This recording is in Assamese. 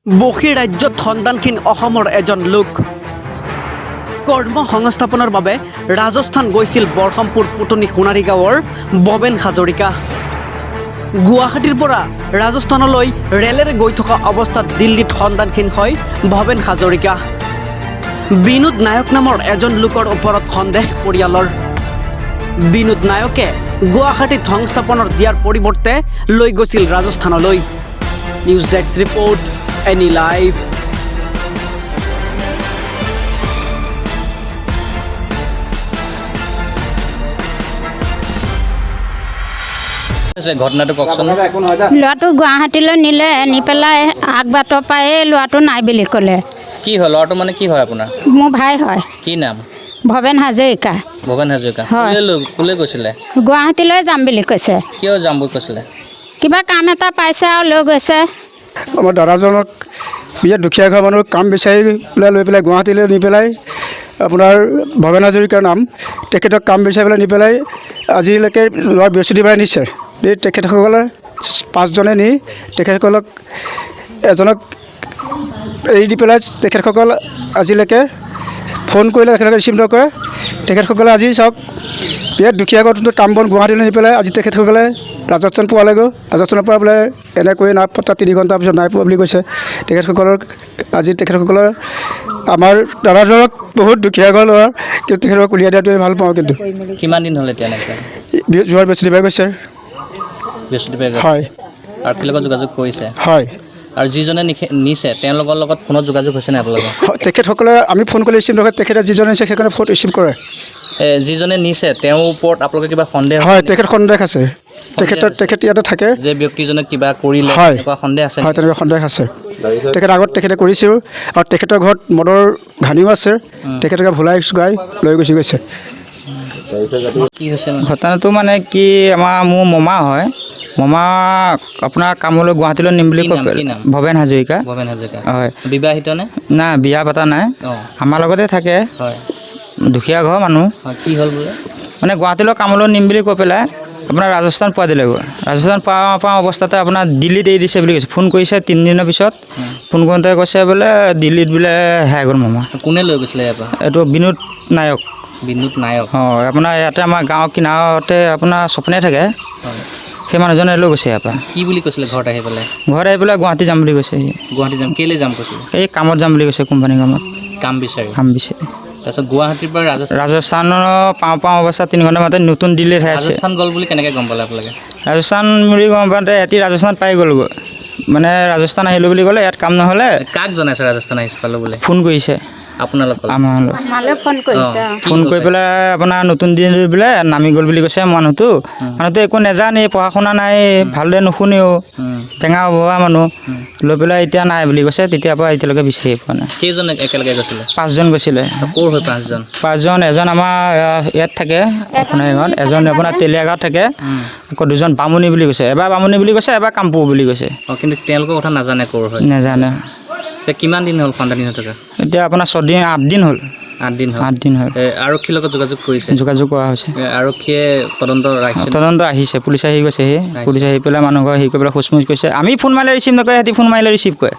বহিঃৰাজ্যত সন্ধানহীন অসমৰ এজন লোক। কৰ্ম সংস্থাপনৰ বাবে ৰাজস্থান গৈছিল বৰহমপুৰ পুতনি সোণাৰী গাঁৱৰ ভৱেন হাজৰিকা। গুৱাহাটীৰ পৰা ৰাজস্থানলৈ ৰেলেৰে গৈ থকা অৱস্থাত দিল্লীত সন্ধানহীন হয় ভৱেন হাজৰিকা। বিনোদ নায়ক নামৰ এজন লোকৰ ওপৰত সন্দেহ পৰিয়ালৰ। বিনোদ নায়কে গুৱাহাটীত সংস্থাপনৰ দিয়াৰ পৰিৱৰ্তে লৈ গৈছিল ৰাজস্থানলৈ। News desk report, any live. হৈছে ঘটনাটো কওকচোন। ল'ৰাটো গুৱাহাটীলৈ নিলে, নি পেলাই আগবাটৰ পৰাই ল'ৰাটো নাই বুলি ক'লে। কি হয় ল'ৰাটো, মানে কি হয় আপোনাৰ? মোৰ ভাই হয়। কি নাম? ভৱেন হাজৰিকা। ভৱেন হাজৰিকা। হয়। কোলে লৈ কোলে গৈছিলে? গুৱাহাটীলৈ যাম বুলি কৈছে। কিয় যাম বুলি কৈছিলে? কিবা কাম এটা পাইছে আৰু লৈ গৈছে। আমাৰ দাদাজনক বিৰাট দুখীয়া ঘৰৰ মানুহ, কাম বিচাৰি পেলাই লৈ পেলাই গুৱাহাটীলৈ নি পেলাই, আপোনাৰ ভৱেন হাজৰিকাৰ নাম, তেখেতক কাম বিচাৰি পেলাই নি পেলাই আজিলৈকে যোৱা বৃহস্পতিবাৰে নিছে। এই তেখেতসকলে পাঁচজনে নি তেখেতসকলক এজনক এৰি দি পেলাই তেখেতসকল আজিলৈকে ফোন কৰিলে তেখেতসকলে ৰিচিভ নকৰে। তেখেতসকলে আজি চাওক, বিৰাট দুখীয়া ঘৰতো কাম বন গুৱাহাটীলৈ নি পেলাই আজি তেখেতসকলে ৰাজস্থান পোৱালেগৈ। ৰাজস্থানৰ পৰা বোলে এনেকৈ নাই পতা, 3 ঘণ্টাৰ পিছত নাই পোৱা বুলি কৈছে। তেখেতসকলৰ আজি তেখেতসকলৰ আমাৰ দাদাজনক বহুত দুখীয়া ঘৰ ল'ৰা, কিন্তু তেখেতক উলিয়াই দিয়াটোৱে ভাল পাওঁ। কিন্তু কিমান দিন হ'ল এতিয়া এনেকৈ? যোৱাৰ বৃহস্পতিবাৰে গৈছে। বৃহস্পতিবাৰে গৈছে। হয়। আৰক্ষীৰ লগত যোগাযোগ কৰিছে? হয়। আৰু যিজনে নিছে, তেওঁলোকৰ লগত ফোনত যোগাযোগ হৈছে নাই আপোনালোকৰ? হয়, তেখেতসকলে আমি ফোন কৰিলে ৰিচিভ নকৰে। তেখেতে যিজনে নিছে সেইকাৰণে ফোন ৰিচিভ কৰে। যিজনে নিছে তেওঁৰ ওপৰত আপোনালোকৰ কিবা সন্দেহ হয়। হৈছে নেকি? তেখেত সন্দেহ আছে তেখেতৰ। আছে। তেখেত ইয়াতে থাকে। যে ব্যক্তিজনে কিবা কৰিলে? হয়। এনেকুৱা সন্দেহ আছে হয়। নেকি? তেনেকুৱা সন্দেহ আছে। তেখেত আগত তেখেতে কৰিছেও আৰু তেখেতৰ ঘৰত মদৰ ঘানিও আছে। তেখেতকে ভুলাই চুকাই লৈ গুচি গৈছে। কি হৈছে মানে? ঘটনাটো মানে কি, আমাৰ মোৰ মামা হয়। মামা আপোনাৰ কামলৈ গুৱাহাটীলৈ নিম বুলি কি কৈ নাম, কি নাম? ভৱেন হাজৰিকা। ভৱেন হাজৰিকা। হয়। বিবাহিত নে? নাই, বিয়া পতা নাই। আমাৰ লগতে থাকে। দুখীয়া ঘৰ মানুহ। হয়, কি হ'ল বোলে? মানে গুৱাহাটীলৈ কামলৈ নিম বুলি কৈ পেলাই আপোনাৰ ৰাজস্থান পোৱা দিলেগৈ। ৰাজস্থান পোৱা পাওঁ অৱস্থাতে আপোনাৰ দিল্লীত এৰি দিছে বুলি কৈছে। ফোন কৰিছে 3 দিনৰ পিছত। ফোন কৰোঁতে কৈছে বোলে দিল্লীত বোলে হেৰাই গ'ল মামা। কোনে লৈ গৈছিলে ইয়াৰ পৰা? এইটো বিনোদ নায়ক। বিনোদ নায়ক। অঁ, আপোনাৰ ইয়াতে আমাৰ গাঁৱৰ কিনাৰতে আপোনাৰ সপনে থাকে। সেই মানুহজনে লৈ গৈছে ইয়াৰ পৰা। কি বুলি কৈছিলে ঘৰত আহি পেলাই? ঘৰত আহি পেলাই গুৱাহাটী যাম বুলি কৈছে সি। গুৱাহাটী যাম, কেলৈ যাম কৈছিলে? এই কামত যাম বুলি কৈছে, কোম্পানীৰ কামত। কাম বিচাৰি? কাম বিচাৰি। তাৰপিছত গুৱাহাটীৰ পৰা ৰাজস্থান ৰাজস্থানৰ পাওঁ পাওঁ অৱস্থা 3 ঘণ্টা মাতে নতুন দিল্লীত হেৰাইছে। ৰাজস্থান গ'ল বুলি কেনেকৈ গম পালে আপোনালোকে? ৰাজস্থান বুলি গম পাওঁতে এটি ৰাজস্থান পাই গ'লগৈ। মানে ৰাজস্থান আহিলোঁ বুলি ক'লে, ইয়াত কাম নহ'লে। কাক জনাইছে ৰাজস্থান আহিছে পালোঁ বুলি? ফোন কৰিছে। আপোনালোকক? আমালৈ। আমালৈ ফোন কৰিছে। ফোন কৰি পেলাই আপোনাৰ নতুন দিল্লীত বোলে নামি গ'ল বুলি কৈছে। মানুহটো মানুহটো একো নেজানেই, পঢ়া শুনা নাই, ভালদৰে নুশুনেও, টেঙা হোৱা মানুহ। লৈ পেলাই এতিয়া নাই বুলি কৈছে। তেতিয়াৰ পৰা এতিয়ালৈকে বিচাৰি পোৱা নাই। কেইজন একেলগে গৈছিলে? পাঁচজন গৈছিলে। ক'ৰ হৈ পাঁচজন? পাঁচজন, এজন আমাৰ ইয়াত থাকে আপোনাৰ এইখন, এজন আপোনাৰ তেলীয়াগাঁৱত থাকে, আকৌ দুজন বামুণী বুলি কৈছে। এবাৰ বামুণী বুলি কৈছে, এবাৰ কামপুৰ বুলি কৈছে। অঁ, কিন্তু তেওঁলোকৰ কথা নাজানে ক'ৰ হয়? নেজানে। এতিয়া কিমান দিন হ'ল সন্ধানহীন হৈ থকা? এতিয়া আপোনাৰ 6 দিন 8 দিন হ'ল। 8 দিন হ'ল। 8 দিন হ'ল। আৰক্ষীৰ লগত যোগাযোগ কৰিছে? যোগাযোগ কৰা হৈছে। আৰক্ষীয়ে তদন্ত ৰাখিছে? তদন্ত আহিছে, পুলিচ আহি গৈছে। সি পুলিচ আহি পেলাই মানুহ ঘৰ হেৰি কৰি পেলাই সোধ পোছ কৰিছে। আমি ফোন মাৰিলে ৰিচিভ নকৰে, সিহঁতি ফোন মাৰিলে ৰিচিভ কৰে।